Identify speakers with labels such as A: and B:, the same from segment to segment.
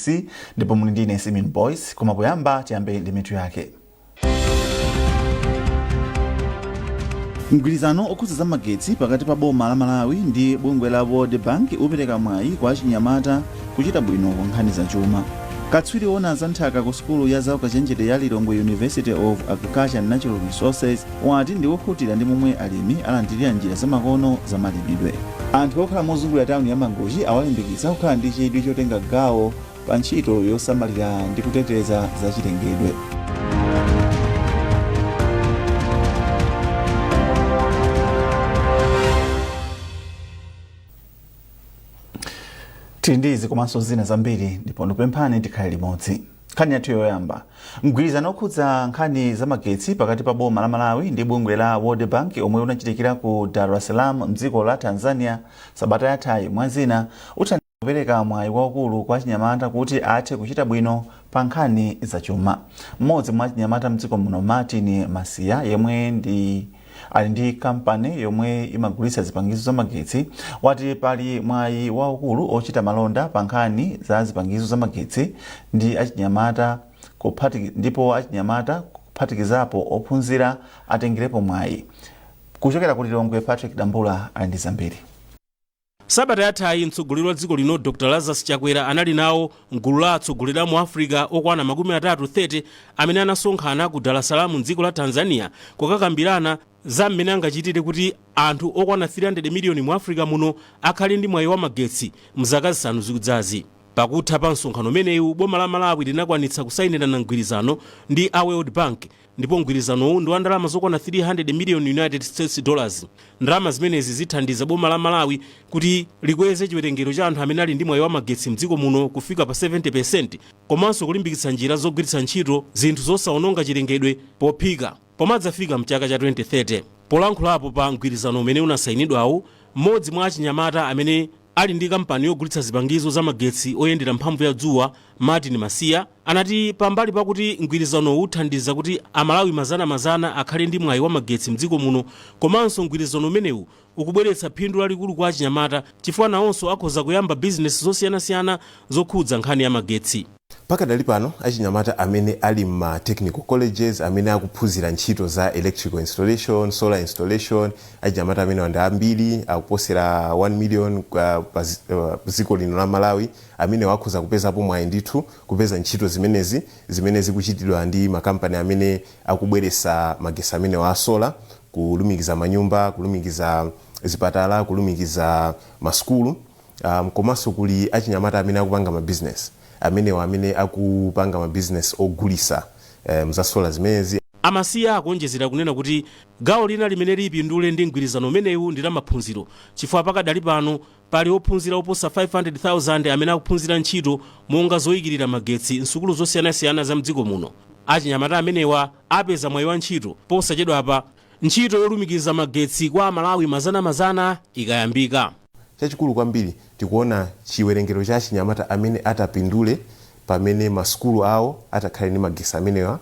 A: MBC ndipo muli ndine Simeon Boys. Koma poyamba tiyambe ndi mitu yake. Mgwirizano okhudza za magetsi pakati pa boma la Malawi ndi bungwe la World Bank upereka mwayi kwa achinyamata kuchita bwino ku nkhani za chuma. Katswiri woona za nthaka ku sukulu ya zaukachenjede ya Lilongwe University of Agriculture and Natural Resources wati ndi wokhutira ndi momwe alimi alandirira njira zamakono za malimidwe. Anthu okhala mozungulira tawuni ya Mangochi awalimbikitsa kukhala ndi chidwi chotenga gawo pa ntchito yosamalira ndi kuteteza zachilengedwe. Tili ndi izi komanso zina zambiri ndipo ndikupemphani tikhale limodzi. Nkhani yathu yoyamba, mgwirizano okhudza nkhani za magetsi pakati pa boma la Malawi ndi bungwe la World Bank omwe unachitikira ku Dar es Salaam mdziko la Tanzania sabata yathayi, mwa zina uthandiza kupereka mwayi waukulu kwa achinyamata kuti athe kuchita bwino pa nkhani zachuma. Mmodzi mwa achinyamata mdziko muno, Martin Masiya, yemwe ndi ali ndi kampani yomwe imagulitsa zipangizo za magetsi, wati pali mwayi waukulu ochita malonda pa nkhani za zipangizo za magetsi ndi achinyamata ndipo achinyamata kuphatikizapo ophunzira atengerepo mwayi. Kuchokera ku Lilongwe, Patrick Dambula ali ndi zambiri.
B: Sabata yathayi mtsogoleri wa dziko lino Dr Lazarus Chakwera anali nawo mgulu la atsogoleri a mu Africa okwana 30 30 amene anasonkhana ku Dar es Salaam mdziko la Tanzania kukakambirana za mmene angachitire kuti anthu okwana 300 miliyoni mu Africa muno akhale ndi mwayi wa magetsi mzaka 5 zikudzazi. Pakutha pa msonkhano umenewu, boma la Malawi linakwanitsa kusayinirana mgwirizano ndi a World Bank ndipo mgwirizanowu ndi wa ndalama zokwana 300 million United States dollars. Ndalama zimenezi zithandiza boma la Malawi kuti likweze chiwerengero cha anthu amene ali ndi mwayi wa magetsi mdziko muno kufika pa 70% komanso kulimbikitsa njira zogwiritsa ntchito zinthu zosaononga chilengedwe pophika pomadzafika mchaka cha 2030. Polankhulapo pa mgwirizano umene unasayinidwawu, mmodzi mwa achinyamata amene ali ndi kampani yogulitsa zipangizo za magetsi oyendera mphamvu ya dzuwa, Martin Masiya, anati pambali pakuti mgwirizanowu uthandiza kuti Amalawi mazanamazana akhale ndi mwayi wa magetsi mdziko muno, komanso mgwirizano umenewu ukubweretsa phindu lalikulu kwa achinyamata chifukwa nawonso akhoza kuyamba bizinesi zosiyanasiyana zokhudza nkhani ya magetsi.
C: Pakadali pano achinyamata amene ali mma technical colleges amene akuphunzira ntchito za electrical installation, solar installation, achinyamata amenewa ndi ambiri, akuposera 1 million pa dziko lino la Malawi. Amenewa akhoza kupezapo mwayi ndithu kupeza ntchito zimenezi zimene zikuchitidwa ndi makampani amene akubweretsa magetsi amenewa a solar, kulumikiza manyumba, kulumikiza zipatala, kulumikiza masukulu. Komanso kuli achinyamata amene akupanga ma business amenewa amene akupanga ma business ogulisa za solar zimenezi.
B: A Masiya akuonjezera kunena kuti gawo lina limene lipindule ndi mgwirizano umenewu ndi la maphunziro chifukwa pakadali pano pali ophunzira oposa 500,000 amene akuphunzira ntchito monga zoyikirira magetsi msukulu zosiyanasiyana za mdziko muno. Achinyamata amenewa apeza mwayi wa ntchito posachedwapa ntchito yolumikiza magetsi kwa Amalawi mazanamazana ikayambika.
C: Chachikulu kwambiri, tikuona chiwerengero cha achinyamata amene atapindule pamene masukulu awo atakhale ndi magesi amenewa,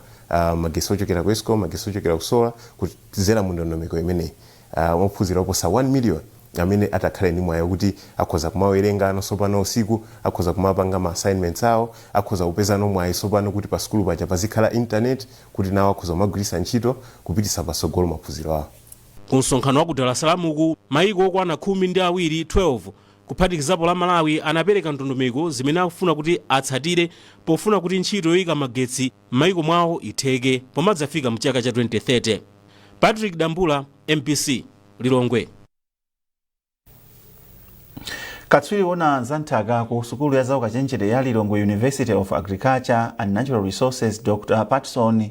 C: magesi ochokera ku Escom, magesi ochokera ku solar, kudzera mu ndondomeko imeneyi. Ophunzira oposa 1 million amene atakhale ndi mwayi kuti akhoza kumawerenga tsopano usiku, akhoza kumapanga ma assignments awo, akhoza kupezano mwayi tsopano kuti pa sukulu paja pazikhala internet kuti nawo akhoza kumagwiritsa ntchito kupititsa patsogolo maphunziro awo.
B: Ku msonkhano wa ku Dar es Salaam-ku, mayiko okwana 12, 12, kuphatikizapo la Malawi anapereka ndondomeko zimene akufuna kuti atsatire pofuna kuti ntchito yoyika magetsi m'mayiko mwawo itheke pomadzafika mchaka cha 2030. Patrick Dambula, MBC, Lilongwe.
A: Katswiri wona za nthaka ku sukulu ya zaukachenjede ya Lilongwe University of Agriculture and Natural Resources, Dr Patson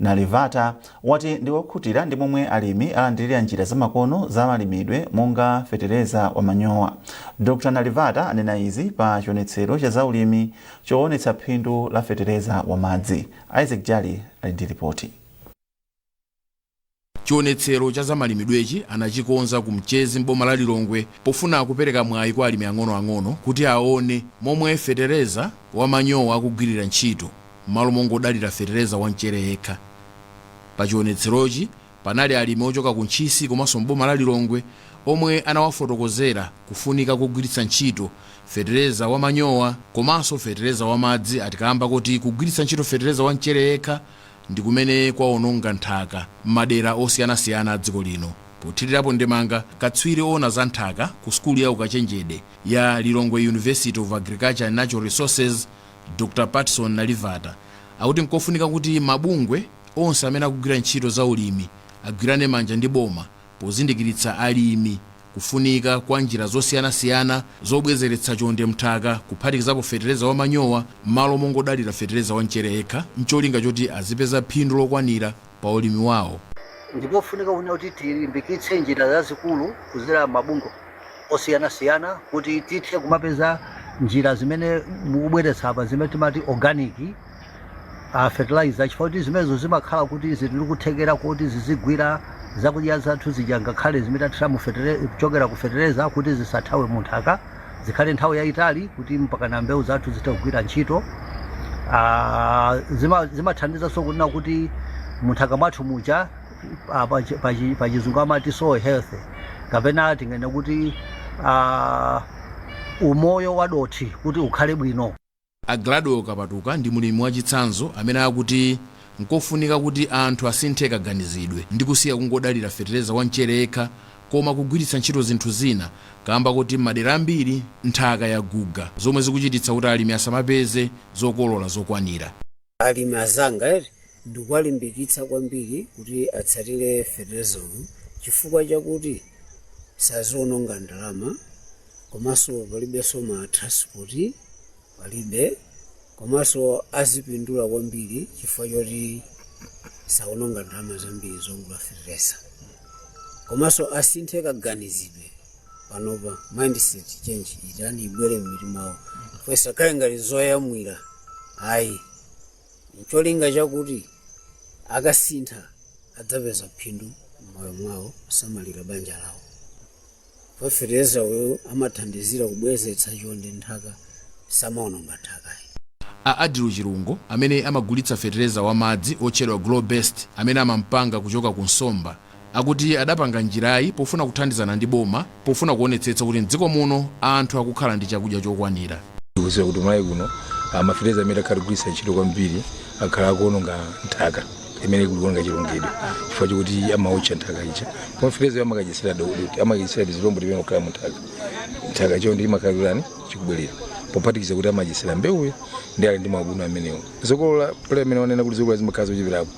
A: Nalivata, wati ndi wokhutira ndi momwe alimi alandirira njira zamakono za malimidwe monga fetereza wa manyowa. Dr Nalivata anena izi pa chionetsero cha zaulimi choonetsa phindu la fetereza wa madzi. Isaac Jali ali ndi ripoti.
D: Chionetsero cha zamalimidwechi anachikonza ku Mchezi m'boma la Lilongwe pofuna kupereka mwayi kwa alimi ang'onoang'ono kuti aone momwe fetereza wa manyowa akugwirira ntchito m'malo mongodalira fetereza wa mchere yekha. Pa chionetserochi panali alimi ochoka ku Ntchisi komanso m'boma la Lilongwe Omwe anawafotokozera kufunika kugwiritsa ntchito fetereza wamanyowa komanso fetereza wamadzi, atikamba kuti kugwiritsa ntchito fetereza wamchere yekha ndi kumene kwaononga nthaka m'madera osiyanasiyana a dziko lino. Pothirirapo ndemanga, katswiri ona za nthaka ku sukulu ya ukachenjede ya Lilongwe University of Agriculture and Natural Resources, Dr Patson Nalivata, akuti nkofunika kuti mabungwe onse amene akugwira ntchito za ulimi agwirane manja ndi boma pozindikiritsa alimi kufunika kwa njira zosiyanasiyana zobwezeretsa chonde mthaka, kuphatikizapo fetereza wamanyowa m'malo mongodalira fetereza wamchere yekha, mcholinga choti azipeza phindu lokwanira pa ulimi wawo.
E: Ndipofunika kuona kuti tilimbikitse njira zazikulu kudzera mabungwe osiyanasiyana kuti tithe kumapeza njira zimene mukubweretsa apa, zimene timati organic fertilizer, chifukwa kuti zimenezo zimakhala kuti zili kuthekera kuti zizigwira zakudya zathu zija, ngakhale zimene tathira mu kuchokera ku fertilizer, kuti zisathawe mu nthaka, zikhale nthawi yayitali kuti mpakana mbewu zathu zithe kugwira ntchito. Zimathandizanso kunena kuti munthaka mwathu muja, pachizungu amati soil health, kapena tinganene kuti umoyo wa dothi kuti ukhale bwino.
D: A Gladwell Kapatuka ndi mulimi wachitsanzo amene akuti nkofunika kuti anthu asinthe kaganizidwe ndi kusiya kungodalira fetereza wamchere yekha, koma kugwiritsa ntchito zinthu zina, kamba kuti m'madera ambiri nthaka yaguga, zomwe zikuchititsa kuti alimi asamapeze zokolola zokwanira.
F: Alimi azanga ere ndikuwalimbikitsa kwambiri kuti atsatire fetereza uyu, chifukwa chakuti saziononga ndalama, komanso palibenso ma transport palibe, komanso azipindula kwambiri chifukwa choti saononga ndalama zambiri zogula fetereza. Komanso asinthe kaganizidwe panopa, mindset change itani, ibwere m'mitima mwawo, chifukwa isakhale ngati zoyamwira ayi, ncholinga chakuti akasintha adzapeza phindu m'moyo mwawo kusamalira banja lawo. Fetereza uyu amathandizira kubwezetsa chonde nthaka, samaononga nthakayi.
D: A Adilu Chirungo amene amagulitsa fetereza wamadzi otchedwa Globest, amene amampanga kuchoka ku nsomba, akuti adapanga njirayi pofuna kuthandizana ndi boma pofuna kuonetsetsa kuti mdziko muno anthu akukhala ndi chakudya chokwanira.
G: Kuziwa kuti Malawi kuno mafetereza amene akhala kugwiritsa ntchito kwambiri akhala akuononga nthaka imene ikuononga chilengedwe, chifukwa chokuti amaotcha nthaka ija. Koma fetereza amakachitsira dothi, amakachitsira tizilombo timene kukhala mu nthaka, nthaka chonde imakhalirani chikubwerera, pophatikiza kuti amadyetsera mbewuyo ndi ali ndi mabwino amenewo. Zokolola pale amene wanena kuti zokolola zimakhala zocheperapo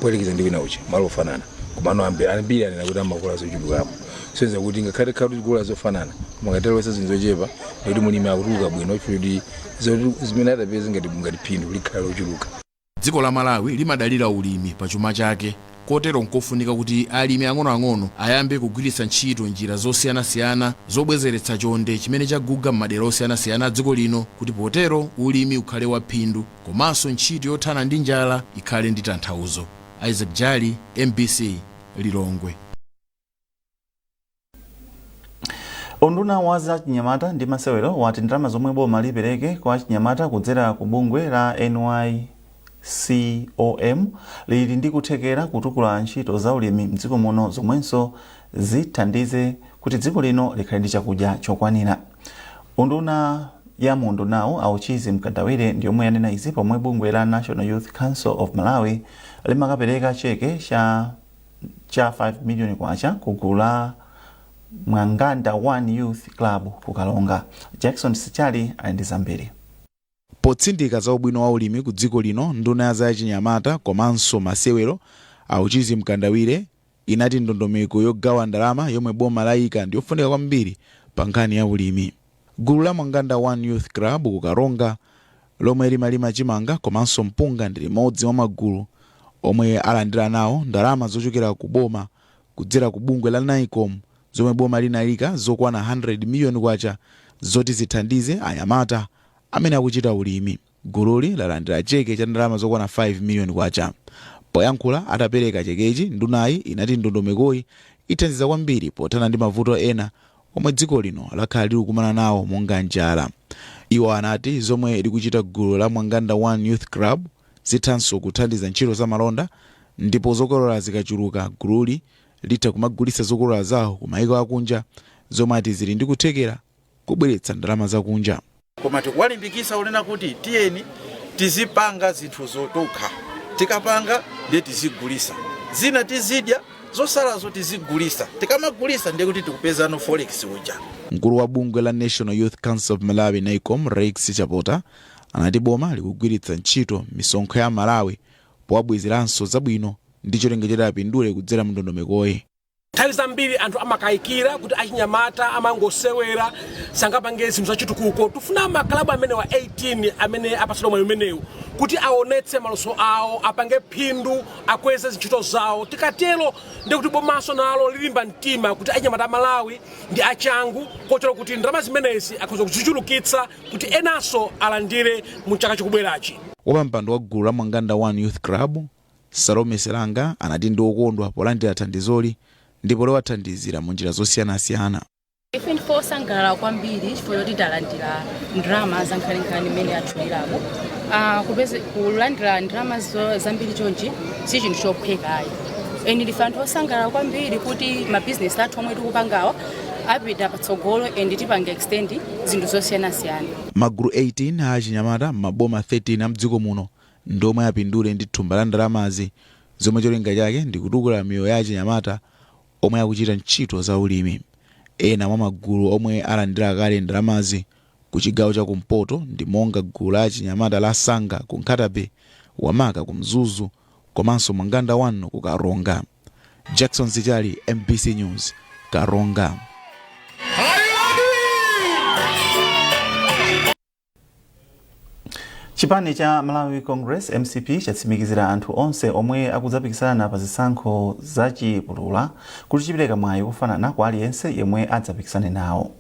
G: poyerekeza ndi wina uja malo ofanana, komano ambiri anena kuti amakolola zochulukapo, soyenza kuti ngakhale khala kuti zikolola zofanana, koma ngati alowesa zinthu zochepa, ndikuti mulimi akutuluka bwino, chifukwa kuti zimene adapeza ngati phindu likhala lochuluka.
D: Dziko la Malawi limadalira ulimi pa chuma chake, kotero nkofunika kuti alimi ang'onoang'ono ayambe kugwiritsa ntchito njira zosiyanasiyana zobwezeretsa chonde chimene chaguga m'madera osiyanasiyana a dziko lino, kuti potero ulimi ukhale waphindu komanso ntchito yothana ndi njala ikhale ndi tanthauzo. Isaac Jali, MBC, Lilongwe.
A: Unduna wa za chinyamata ndi masewero wati ndalama zomwe boma lipereke kwa chinyamata kudzera ku bungwe la NYCOM lili ndi kuthekera kutukula ntchito za ulimi mdziko muno, zomwenso zithandize kuti dziko lino likhale ndi chakudya chokwanira. Unduna ya mundunawo, Auchizi Mkandawire, ndi yomwe yanena izi pomwe bungwe la National Youth Council of Malawi limakapereka cheke cha 5 million kwacha ku gulu la Mwanganda One Youth Club ku Kalonga. Jackson Sichali ali ndi zambiri.
H: Potsindika za ubwino wa ulimi ku dziko lino, nduna ya za chinyamata komanso masewero, Auchizi Mkandawire, inati ndondomeko yogawa ndalama yomwe boma layika ndiyofunika kwambiri pa nkhani ya ulimi. Gulu la Mwanganda One Youth Club ku Karonga, lomwe limalima chimanga komanso mpunga, ndi limodzi mwa magulu omwe alandira nawo ndalama zochokera ku boma kudzera ku bungwe la NYCOM, zomwe boma linayika zokwana 100 miliyoni kwacha zoti zithandize anyamata amene akuchita ulimi. Gululi lalandira cheke cha ndalama zokwana 5 miliyoni kwacha. Poyankhula atapereka chekechi, ndunayi inati ndondomekoyi ithandiza kwambiri pothana ndi mavuto ena omwe dziko lino lakhala likukumana nawo monga njala. Iwo anati zomwe likuchita gulu la Mwanganda One Youth Club zithanso kuthandiza ntchito za malonda, ndipo zokolola zikachuluka gululi Litha kumagulitsa zokolola zawo ku maiko akunja, zomwe ati zili ndi kuthekera kubweretsa ndalama zakunja.
I: Koma tikuwalimbikitsa kunena kuti tiyeni tizipanga zinthu zotokha, tikapanga ndiye tizigulisa, zina tizidya, zosalazo tizigulisa. Tikamagulisa ndiye kuti tikupezano forex uja.
H: Mkulu wa bungwe la National Youth Council of Malawi, NACOM, Rex Chapota, anati boma likugwiritsa ntchito misonkho ya Malawi powabwezeranso zabwino ndi cholinga choti apindule kudzera mu ndondomekoyi.
J: Nthawi zambiri anthu amakayikira kuti achinyamata amangosewera, sangapange zinthu zachitukuko. Tifuna makalabu amenewa 18 amene apatsidwa mwayi umenewu kuti aonetse maluso awo, apange phindu, akweze zintchito zawo. Tikatero ndikuti bomaso nalo lilimba mtima kuti achinyamata a Malawi ndi achangu, kotero kuti ndalama zimenezi akhoza kuzichulukitsa kuti enanso alandire mu chaka chikubwerachi.
H: Wapampando wa gulu la Mwanganda One Youth Club, Salome Selanga, anati ndi okondwa polandira thandizoli ndipo liwathandizira mu njira zosiyanasiyana.
K: Ife ndife osangalala kwambiri chifukwa choti talandira ndalama za nkhaninkhani imene atchuliramo. Kulandira ndalama zambiri chonchi si chinthu chophwekayi, and ndife anthu osangalala kwambiri kuti mabizinesi athu omwe tikupangawa apita patsogolo and tipanga extend zinthu zosiyanasiyana.
H: Magulu 18 a achinyamata m'maboma 13 a mdziko muno ndomwe apindule ndi thumba la ndalamazi, zomwe cholinga chake ndi kutukula miyoyo ya achinyamata omwe akuchita ntchito za ulimi. Ena mwa magulu omwe alandira kale ndalamazi ku chigawo cha kumpoto ndi monga gulu la achinyamata la Sanga ku Nkhata Bay, Wamaka ku Mzuzu komanso Mwanganda 1 ku Karonga. Jackson Zichali, MBC News, Karonga.
A: Chipani cha Malawi Congress, MCP, chatsimikizira anthu onse omwe akudzapikisana pa zisankho zachipulula kuti chipereka mwayi wofanana kwa aliyense yemwe adzapikisane nawo.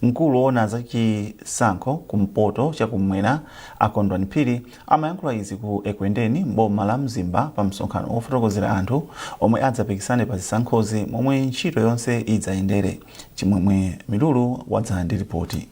A: Mkulu woona zachisankho kumpoto chakumwera, a Kondwani Phiri, amayankhula izi ku Ekwendeni m'boma la Mzimba pa msonkhano wofotokozera anthu omwe adzapikisane pa zisankhozi momwe ntchito yonse idzayendere. Chimwemwe Milulu wadza ndi ripoti.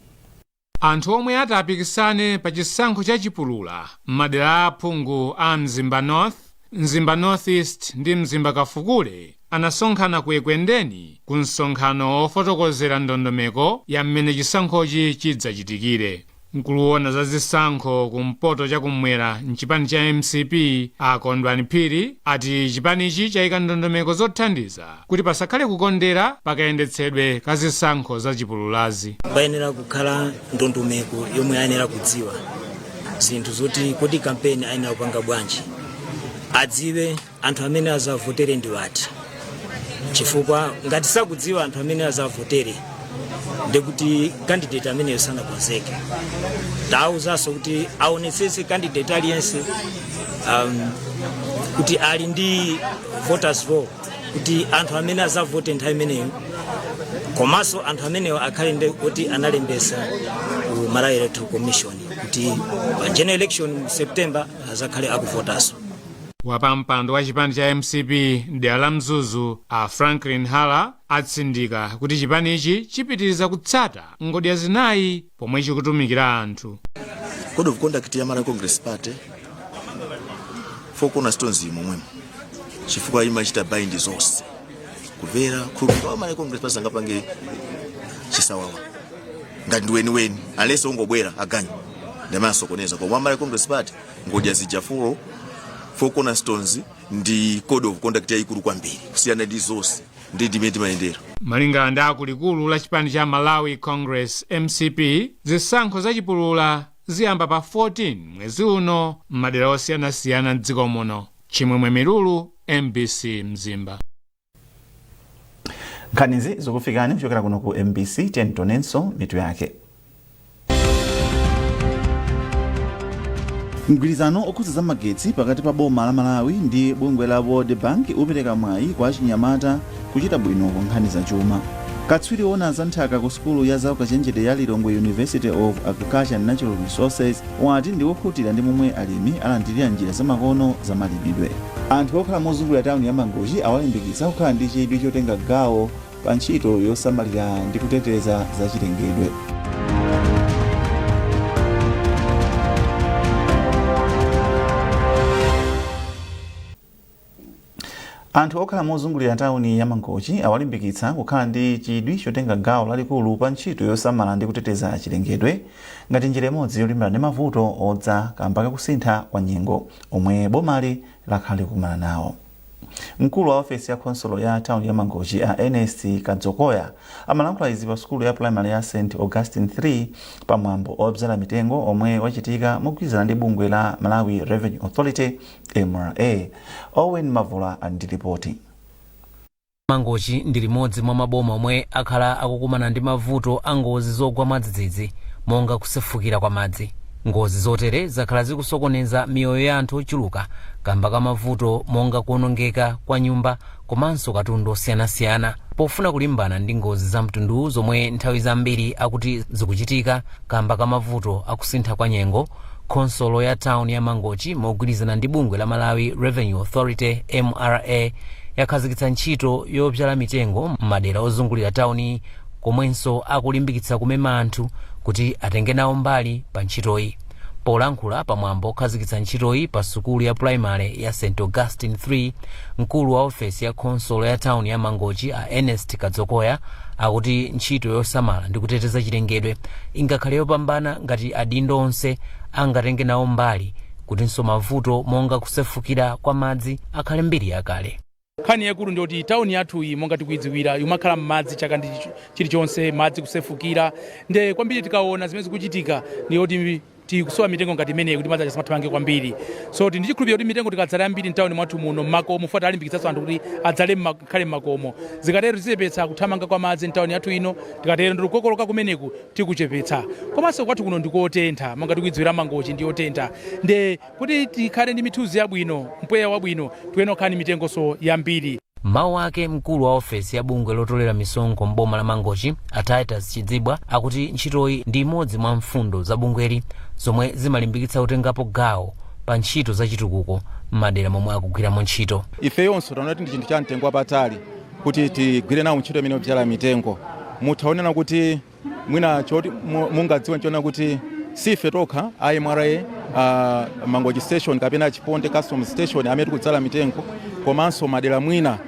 L: Anthu omwe atapikisane pa chisankho cha chipulula m'madera a aphungu a Mzimba North, Mzimba North East ndi Mzimba Kafukule anasonkhana ku Ekwendeni ku msonkhano wofotokozera ndondomeko ya mmene chisankhochi chidzachitikire. Mkulu woona za zisankho kumpoto chakummwera mchipani cha MCP, a Kondwani Phiri, ati chipanichi chayika ndondomeko zothandiza kuti pasakhale kukondera pakayendetsedwe ka zisankho za chipululazi.
M: Payenera kukhala ndondomeko yomwe ayenera kudziwa zinthu zoti kodi kampeni ayenera kupanga bwanji, adziwe anthu amene azavotere ndi wati, chifukwa ngati sakudziwa anthu amene azavotere ndikuti candidate ameneyo sanakonzeke. Tawuzanso kuti aonetsetse candidate aliyense kuti ali ndi voters roll, kuti anthu amene azavote nthawi imeneyo, komanso anthu amenewo akhale ndi kuti analembesa ku Malawi Electoral Commission kuti pa general election mu September azakhale akuvotanso.
L: Wapampando wa chipani cha MCP mdera la Mzuzu, a Franklin Hala, atsindika kuti chipanichi chipitiriza kutsata ngodya zinayi pomwe chikutumikira anthu.
N: Code of conduct ya Malawi Congress Party, four cornerstones momwemo, chifukwa imachita bind zonse, kumvera, khulupirira. Malawi Congress Party sangapange chisawawa ngati ndi weniweni, unless ungobwera aganyu ndamasokoneza. Koma Malawi Congress Party ngodya zija four cornerstones ndi code of conduct yayikulu kwambiri kusiyana ndi zonse, ndi ndimene timayendera.
L: Malingana ndi akuluakulu la chipani cha Malawi Congress, MCP, zisankho zachipulula ziyamba pa 14 mwezi uno m'madera osiyanasiyana mdziko muno. Chimwemwe Milulu, MBC, Mzimba.
A: Nkhanizi zikufikani kuchokera kuno ku MBC. Tionenso mitu yake. Mgwirizano okhudza za magetsi pakati pa boma la Malawi ndi bungwe la World Bank upereka mwayi kwa achinyamata kuchita bwino ku nkhani za chuma. Katswiri woona za nthaka ku sukulu ya zaukachenjede ya Lilongwe University of Agriculture and Natural Resources wati ndi wokhutira ndi momwe alimi alandirira njira zamakono za malimidwe. Anthu okhala mozungulira tawuni ya Mangochi awalimbikitsa kukhala ndi chidwi chotenga gawo pa ntchito yosamalira ndi kuteteza zachilengedwe. Anthu okhala mozungulira tawuni ya Mangochi awalimbikitsa kukhala ndi chidwi chotenga gawo lalikulu pa ntchito yosamala ndi kuteteza chilengedwe ngati njira imodzi yolimbana ndi mavuto odza kamba kakusintha kwa nyengo omwe bomali lakhala likumana nawo. Mkulu wa ofesi ya khonsolo ya tawuni ya Mangochi, a Ernest Kadzokoya, amalankhula izi pa sukulu ya primary ya St Augustine 3 pamwambo obzala mitengo omwe wachitika mogwirizana ndi bungwe la Malawi Revenue Authority, MRA. Owen Mavula ali ndi ripoti.
O: Mangochi ndi limodzi mwa maboma omwe akhala akukumana ndi mavuto a ngozi zogwa mwadzidzidzi monga kusefukira kwa madzi. Ngozi zotere zakhala zikusokoneza miyoyo ya anthu ochuluka kamba ka mavuto monga kuonongeka kwa nyumba komanso katundu osiyanasiyana. Pofuna kulimbana ndi ngozi za mtunduwu zomwe nthawi zambiri akuti zikuchitika kamba ka mavuto akusintha kwa nyengo, khonsolo ya town ya Mangochi mogwirizana ndi bungwe la Malawi Revenue Authority, MRA, yakhazikitsa ntchito yobzala mitengo m'madera ozungulira tawuni, komwenso akulimbikitsa kumema anthu kuti atenge nawo mbali pa ntchitoyi. Polankhula pamwambo okhazikitsa ntchitoyi pa sukulu ya primary ya St Augustine 3, mkulu wa ofesi ya khonsolo ya tawuni ya Mangochi, a Ernest Kadzokoya, akuti ntchito yosamala ndi kuteteza chilengedwe ingakhale yopambana ngati adindo onse angatenge nawo mbali kutinso mavuto monga kusefukira kwa madzi akhale mbiri yakale.
P: Nkhani yakulu ndiyoti tawuni yathu iyi, monga tikuidziwira, imakhala m'madzi chaka ndi chilichonse, madzi kusefukira. Nde kwambiri tikaona zimene zikuchitika ndiyoti tikusowa mitengo ngati imeneyi kuti madzi asamathamange kwambiri. So ndi chikhulupiriro kuti mitengo tikadzala yambiri mtawuni mwathu muno, mmakomo, fuati alimbikitsanso anthu kuti adzale khale mmakomo, zikatero tizichepetsa kuthamanga kwa madzi mtawuni yathu ino. Tikatero ndi kukokoloka kumeneku tikuchepetsa. Komanso kwathu kuno ndikotentha, monga tikuidziwira Mangochi ndiyotentha, nde kuti tikhale ndi mithunzi yabwino, mpweya wabwino, tikuyenera kukhala ndi mitengonso yambiri.
O: Mawu ake, mkulu wa ofesi ya bungwe lotolera misonkho m'boma la Mangochi, a Titus Chidzibwa, akuti ntchitoyi ndi imodzi mwa mfundo za bungweli zomwe zimalimbikitsa kutengapo gawo pa ntchito za chitukuko m'madera momwe akugwiramo ntchito.
Q: Ifeyonso taona kuti ndi chinthu cha mtengo wapatali kuti tigwire nawo ntchito imene yobzala mitengo. Muthaonena kuti mwina choti mungadziwe nchoona kuti sife tokha a MRA Mangochi station kapena Chiponde Customs station amene tikudzala mitengo, komanso madera mwina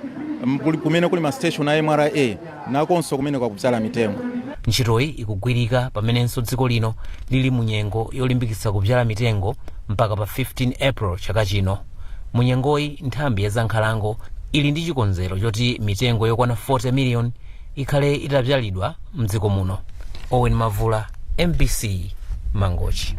Q: kumene kuli ma station a MRA nakonso kumene kwakudzala mitengo.
O: Ntchitoyi ikugwirika pamenenso dziko lino lili mu nyengo yolimbikitsa kubzala mitengo mpaka pa 15 April chaka chino. Mu nyengoyi, nthambi ya zankhalango ili ndi chikonzero choti mitengo yokwana 40 million ikhale itabzalidwa mdziko muno. Owen Mavula, MBC, Mangochi.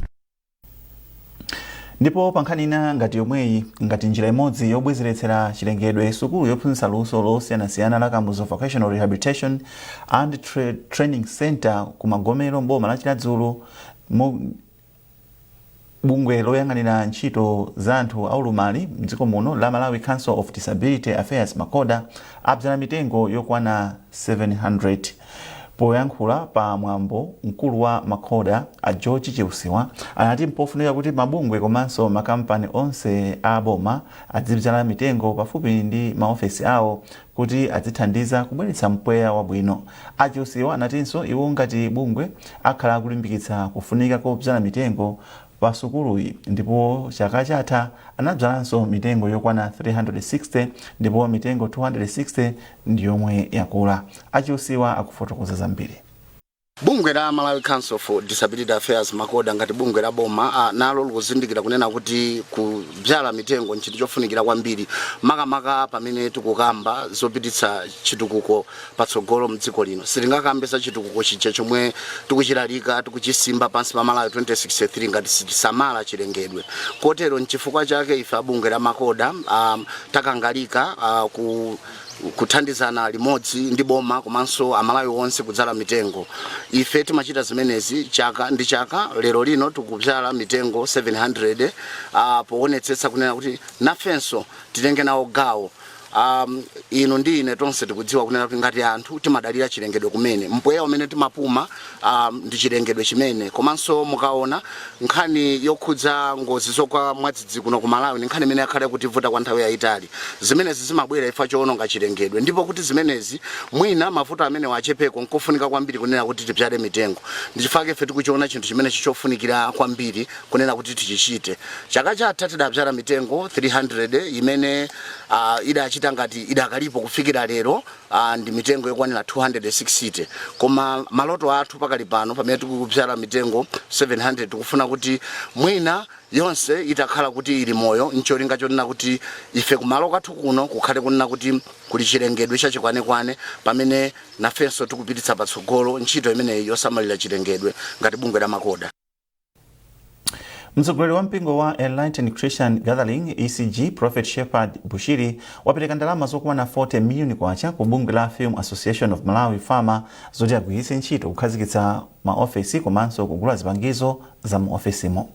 A: Ndipo pa nkhani ina ngati yomweyi, ngati njira imodzi yobwezeretsera chilengedwe, sukulu yophunzitsa luso losiyanasiyana la Kamuzu Vocational Rehabilitation and Training Center ku Magomero mboma la Chiradzulu, bungwe loyang'anira ntchito za anthu aulumali mdziko muno la Malawi Council of Disability Affairs, MACODA, abzala mitengo yokwana 700. Poyankhula pa mwambo, mkulu wa MACODA, a George Chiusiwa, anati mpofunika kuti mabungwe komanso makampani onse a boma adzibzala mitengo pafupi ndi maofesi awo kuti adzithandiza kubweretsa mpweya wabwino. A Chiusiwa anatinso iwo ngati bungwe akhala akulimbikitsa kufunika kobzala mitengo pa sukuluyi ndipo chaka chatha anabzalanso mitengo yokwana 360 ndipo mitengo 260 ndi yomwe yakula. A Chiusiwa akufotokoza zambiri.
R: Bungwe la Malawi Council for Disability Affairs, MACODA, ngati bungwe la boma nalo likuzindikira kunena kuti kubyala mitengo nchinthu chofunikira kwambiri, makamaka pamene tikukamba zopititsa chitukuko patsogolo mdziko lino. Sitingakambe za chitukuko chija chomwe tikuchilalika, tikuchisimba pansi pa Malawi 2063 ngati sitisamala chilengedwe. Kotero nchifukwa chake ife abungwe la MACODA takangalika kuthandizana limodzi ndi boma komanso Amalawi onse kudzala mitengo. Ife timachita zimenezi chaka ndi chaka. Lero lino tikubyala mitengo 700 poonetsetsa kunena kuti nafenso titenge nawo gawo. Inu ndi ine tonse tikudziwa kunena kuti ngati anthu timadalira chilengedwe kumene mpweya umene timapuma ndi chilengedwe chimene. Komanso mukaona nkhani yokhudza ngozi zogwa mwadzidzidzi kuno ku Malawi ndi nkhani imene yakhala kutivuta kwa nthawi yayitali. Zimenezi zimabwera chifukwa chowononga chilengedwe, ndipo kuti zimenezi mwina mavuto amenewa achepeko nkofunika kwambiri kunena kuti tibyale mitengo. Ndi chifukwa ife tikuchiona chinthu chimenechi chofunikira kwambiri kunena kuti tichichite. Chaka chatha tidabyala mitengo 300 imene idachita Tachita ngati idakalipo kufikira lero ndi mitengo yokwanira 260, koma maloto athu pakali pano, pamene tikubzala mitengo 700, tikufuna kuti mwina yonse itakhala kuti ili moyo, ncholinga chonena kuti ife kumalo kwathu kuno kukhale kunena kuti kuli chilengedwe chachikwanekwane, pamene nafenso tikupititsa patsogolo ntchito imeneyi yosamalira chilengedwe ngati bungwe la MACODA.
A: Mtsogoleri wa mpingo wa Enlightened Christian Gathering, ECG, Prophet Shepherd Bushiri, wapereka ndalama zokwana 40 miliyoni kwacha ku bungwe la Film Association of Malawi, FAMA, zoti agwiritse ntchito kukhazikitsa maofesi komanso kugula zipangizo za mu ofesimo.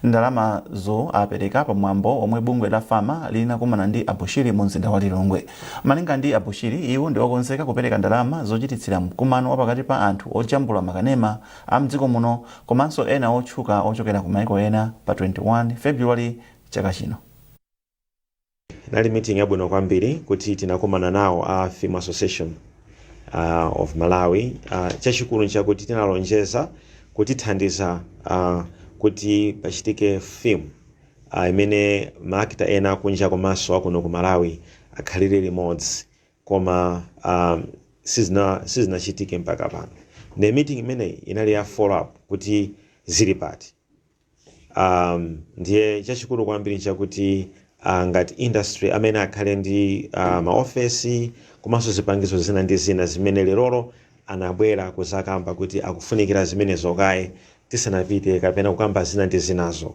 A: Ndalamazo apereka pamwambo omwe bungwe la FAMA linakumana ndi aBushiri mu mzinda wa Lilongwe. Malinga ndi aBushiri, iwo ndi okonzeka kupereka ndalama zochititsira mkumano wapakati pa anthu ojambula makanema a mdziko muno komanso ena otchuka ochokera ku maiko ena pa 21 February chaka chino.
S: Inali meeting yabwino kwambiri kuti tinakumana nawo a Film Association of Malawi. Chachikulu nchakuti tinalonjeza kutithandiza kuti pachitike film imene ma actor ena akunja komanso akuno ku Malawi akhalire limodzi, koma sizinachitike mpaka pano. Ne meeting imeneyi inali ya follow up kuti zili pati. Ndiye chachikulu kwambiri nchakuti ngati industry amene akhale ndi maofesi komanso zipangizo zina ndi zina zimene lerolo anabwera kuzakamba kuti akufunikira zimenezo kaye tisanapite kapena kukamba zina ndi zinazo.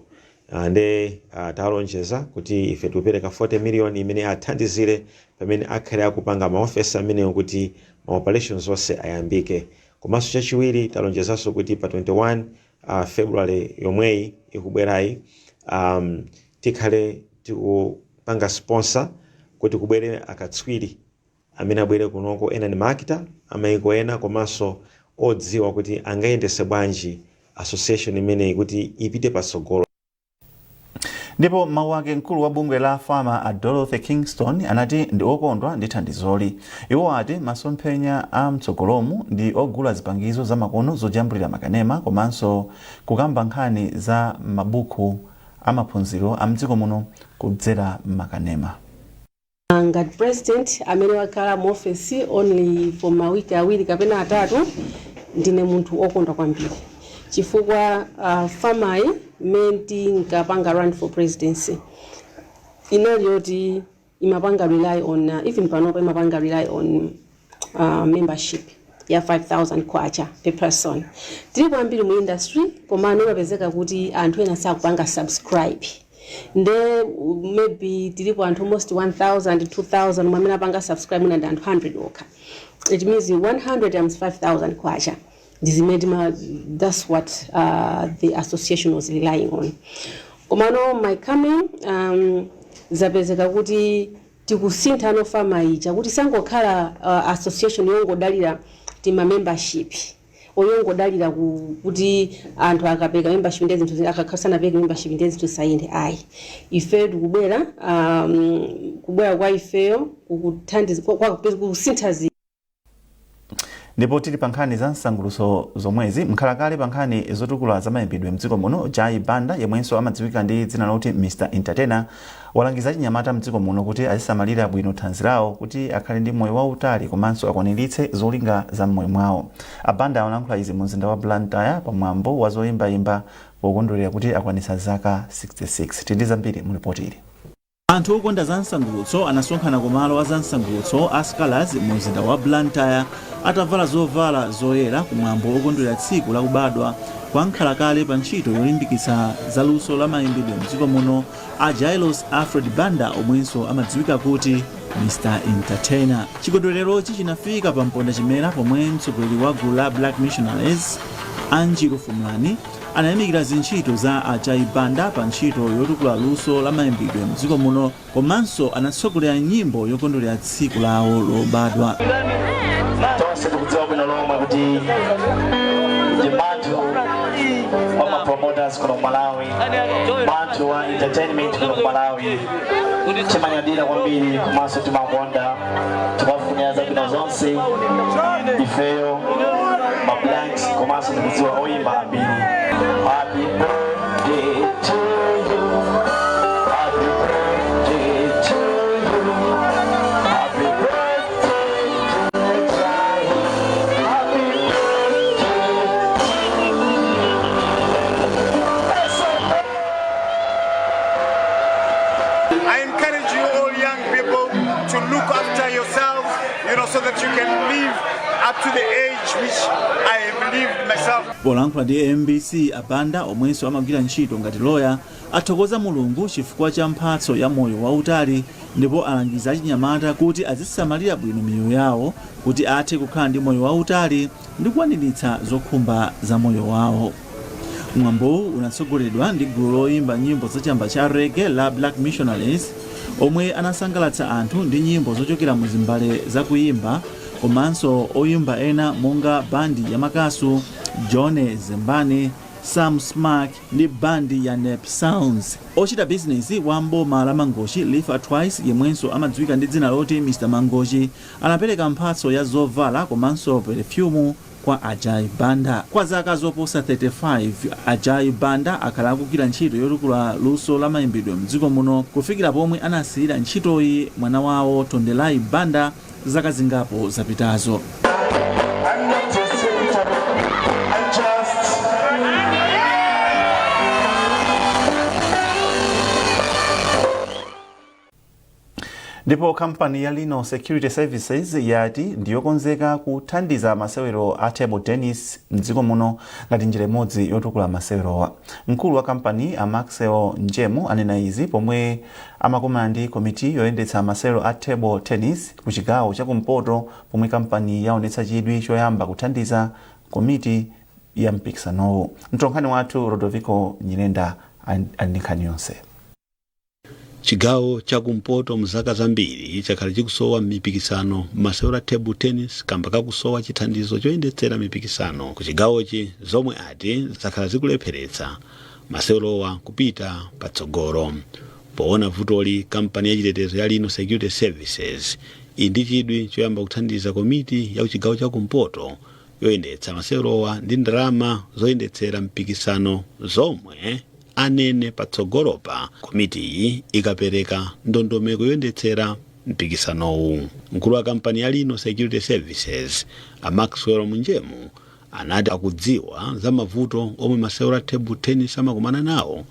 S: Nde talonjeza kuti ife tikupereka 40 million imene athandizire pamene akhale akupanga maofesi amenewo kuti ma operations onse ayambike. Komanso chachiwiri, talonjezanso kuti pa 21 February yomweyi ikubwerayi, tikhale tikupanga sponsor kuti kubwere akatswiri amene abwere kunoko, ena ndi ma actor amayiko ena komanso odziwa kuti angayendese bwanji association imeneyi kuti ipite patsogolo.
A: Ndipo mawu ake, mkulu wa bungwe la FAMA a Dorothy Kingston anati ndi okondwa ndi thandizoli. Iwo ati masomphenya a mtsogolomu ndi ogula zipangizo zamakono zojambulira makanema komanso kukamba nkhani za mabuku amaphunziro a mdziko muno kudzera makanema.
T: Ngati president amene wakhala mu office only for mawiki 2 kapena 3, ndine munthu okondwa kwambiri chifukwa FAMA yi mmene tinkapanga run for presidency inali yoti imapanga rely on, even panopa imapanga rely on membership ya 5000 kwacha per person. Tilipo ambiri mu industry, komano imapezeka kuti anthu ena sakupanga subscribe. Nde maybe tilipo anthu almost 1000, 2000, mwamene apanga subscribe mwina ndi anthu 100 okha. It means 100 times 5000 kwacha ndizimene that's what the association was relying on. Komano my coming, zapezeka kuti tikusintha FAMA ija kuti sangokhala association yongodalira tima membership, oyongodalira kuti anthu akapereka membership ndi zinthu, akakhala membership ndi zinthu sayende, ayi. Ife tikubwera, kubwera kwa ifeyo kukuthandiza kusintha.
A: Ndipo tili pa nkhani za msangulutso zomwezi, mkhalakale pa nkhani zotukula zamayimbidwe mdziko muno Jai Banda, yemwenso amadziwika ndi dzina loti Mr Entertainer, walangiza achinyamata mdziko muno kuti azisamalira bwino thanzi lawo kuti akhale ndi moyo wautali komanso akwaniritse zolinga za mmoyo mwawo. Abanda amalankhula izi mu mzinda wa Blantyre pamwambo wa zoyimbayimba pokondwerera kuti akwanitsa zaka 66. Tili ndi zambiri mu ripoti ili. Anthu okonda za msangulutso anasonkhana kumalo a za msangulutso a Scalas mu mzinda wa Blantyre atavala zovala zoyera kumwambo okondwerera tsiku lakubadwa kwa nkhalakale pa ntchito yolimbikitsa zaluso la mayimbidwe mdziko muno a Jailos Alfred Banda, omwenso amadziwika kuti Mr Entertainer. Chikondwererochi chinafika pa mponda chimera pomwe mtsogoleri wa gulu la Black Missionaries Anjiro Fumulani anayamikira zintchito za Ajai Banda pa ntchito yotukula luso la mayimbidwe mdziko muno, komanso anatsogolera nyimbo yokondwerera tsiku lawo lobadwa.
U: Tonse tikudziwa bwino lomwe kuti ndi munthu wa ma promoters kuno ku Malawi, munthu wa entertainment kuno ku Malawi. Timanyadira kwambiri komanso timakonda, timafunira zabwino zonse ifeyo ma Blacks komanso tikudziwa oyimba ambiri. Happy birthday to you, happy birthday to you.
C: I encourage you all young people to look after yourselves, so that you can live up to the age which I have lived myself.
A: Polankhula ndi MBC, a Banda, omwenso amagwira ntchito ngati loya, athokoza Mulungu chifukwa cha mphatso ya moyo wautali ndipo alangiza achinyamata kuti azisamalira bwino miyoyo yawo kuti athe kukhala ndi moyo wautali ndi kukwaniritsa zokhumba za moyo wawo. Mwambowu unatsogoleredwa ndi gulu loyimba nyimbo zachamba cha reggae la Black Missionaries, omwe anasangalatsa anthu ndi nyimbo zochokera mu zimbale zakuyimba, komanso oyimba ena monga bandi ya Makasu, John Zembani, Sam Smack ndi bandi ya Nep Sounds. Ochita bizinesi wa mboma la Mangochi, Lifa Twice, yemwenso amadziwika ndi dzina loti Mr Mangochi, anapereka mphatso ya zovala komanso perfume kwa Ajay Banda. Kwa zaka zoposa 35, Ajay Banda akhala akugwira ntchito yotukula luso la mayimbidwe mdziko muno, kufikira pomwe anasiyira ntchitoyi mwana wawo Tondelai Banda zaka zingapo zapitazo.
C: I'm not a secretary. I'm just.
A: Ndipo kampani ya Lino Security Services yati ndiyokonzeka kuthandiza masewero a table tennis mdziko muno ngati njira imodzi yotukula masewerowa. Mkulu wa kampani, a Maxwell Njemu, anena izi pomwe amakumana ndi komiti yoyendetsa masewero a table tennis ku chigawo chakumpoto, pomwe kampani yaonetsa chidwi choyamba kuthandiza komiti ya mpikisanowu. Mtolankhani wathu Rodoviko Nyirenda ali ndi nkhani yonse.
V: Chigawo chakumpoto mzaka zambiri chakhala chikusowa mipikisano m'masewero a table tennis kamba kakusowa chithandizo choyendetsera mipikisano ku chigawochi, zomwe ati zakhala zikulepheretsa masewerowa kupita patsogolo. Poona vutoli, kampani yachitetezo ya Lino Security Services ili ndi chidwi choyamba kuthandiza komiti ya kuchigawo chakumpoto yoyendetsa masewerowa ndi ndalama zoyendetsera mpikisano, zomwe anene patsogolopa komitiyi ikapereka ndondomeko yoyendetsera mpikisanowu. Mkulu wa kampani ya Lino Security Services, a Maxwell Munjemu, anati akudziwa za mavuto omwe masewero a table tennis amakumana nawo,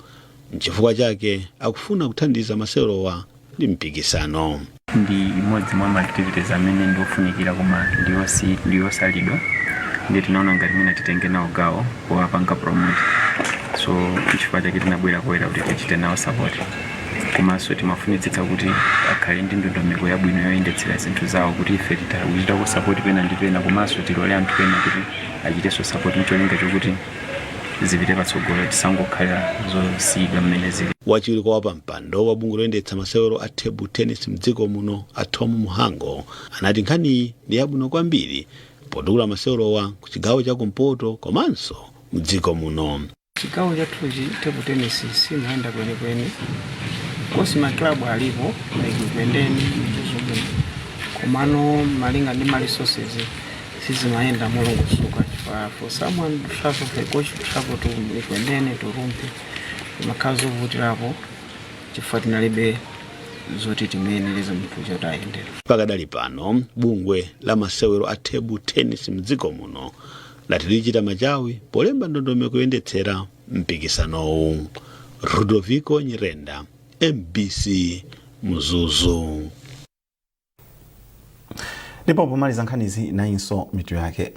V: nchifukwa chake akufuna kuthandiza masewerowa ndi mpikisano.
W: Ndi imodzi mwa ma activities amene ndiofunikira koma ndiyosalidwa, ndiye tinaona ngati mwina titenge nawo gawo powapanga promote, so chifukwa chake tinabwera poyera kuti tichite nawo support. Komanso timafunitsitsa kuti akhale ndi ndondomeko yabwino yoyendetsera zinthu zawo, kuti ife titakuchitako support pena ndi pena, komanso tilole anthu ena kuti achitenso support, ncholinga chokuti zipite patsogolo, tisangokhalira zosiyidwa mmene zili.
V: Wachiwiri kwa wapampando wa bungwe loyendetsa masewero a table tennis mdziko muno, a Tom Muhango, anati nkhaniyi ndi yabwino kwambiri potukula masewerowa ku chigawo chakumpoto komanso mdziko muno.
X: Chigawo chathuchi table tennis simayenda kwenikweni kosi. Ma club alipo like Ekwendeni, Mzuzu, komano malinga ndi ma resources sizimayenda molongosoka, chifukwa for someone to travel, for a coach to travel to Ekwendeni, to Rumphi, imakhala zovutirapo chifukwa tinalibe zoti timuyenereze munthu choti ayendera.
V: Pakadali pano, bungwe la masewero a table tennis mdziko muno lati lichita machawi polemba ndondomeko yoyendetsera mpikisanowu. Rudoviko Nyirenda, MBC, Mzuzu.
A: Ndipo pomaliza nkhanizi, nayinso mitu yake.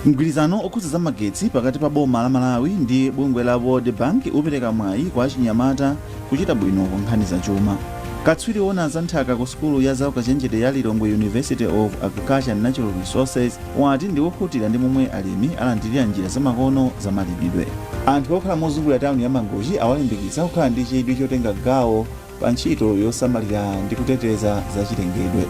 A: Mgwirizano okhudza za magetsi pakati pa boma la Malawi ndi bungwe la World Bank upereka mwayi kwa achinyamata kuchita bwino ku nkhani zachuma. Katswiri wona za nthaka ku sukulu ya zaukachenjede ya Lilongwe University of Agriculture and Natural Resources wati ndi wokhutira ndi momwe alimi alandirira njira zamakono zamalimidwe. Anthu okhala mozungulira tawuni ya Mangochi awalimbikitsa kukhala ndi chidwi chotenga gawo pa ntchito yosamalira ndi kuteteza zachilengedwe.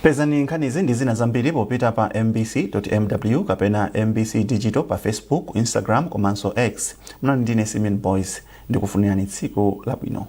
A: Pezani nkhanizi ndi zina zambiri popita pa mbc.mw kapena MBC Digital pa Facebook, Instagram komanso X. Munali ndine Simeon Boys, ndikufunirani tsiku labwino.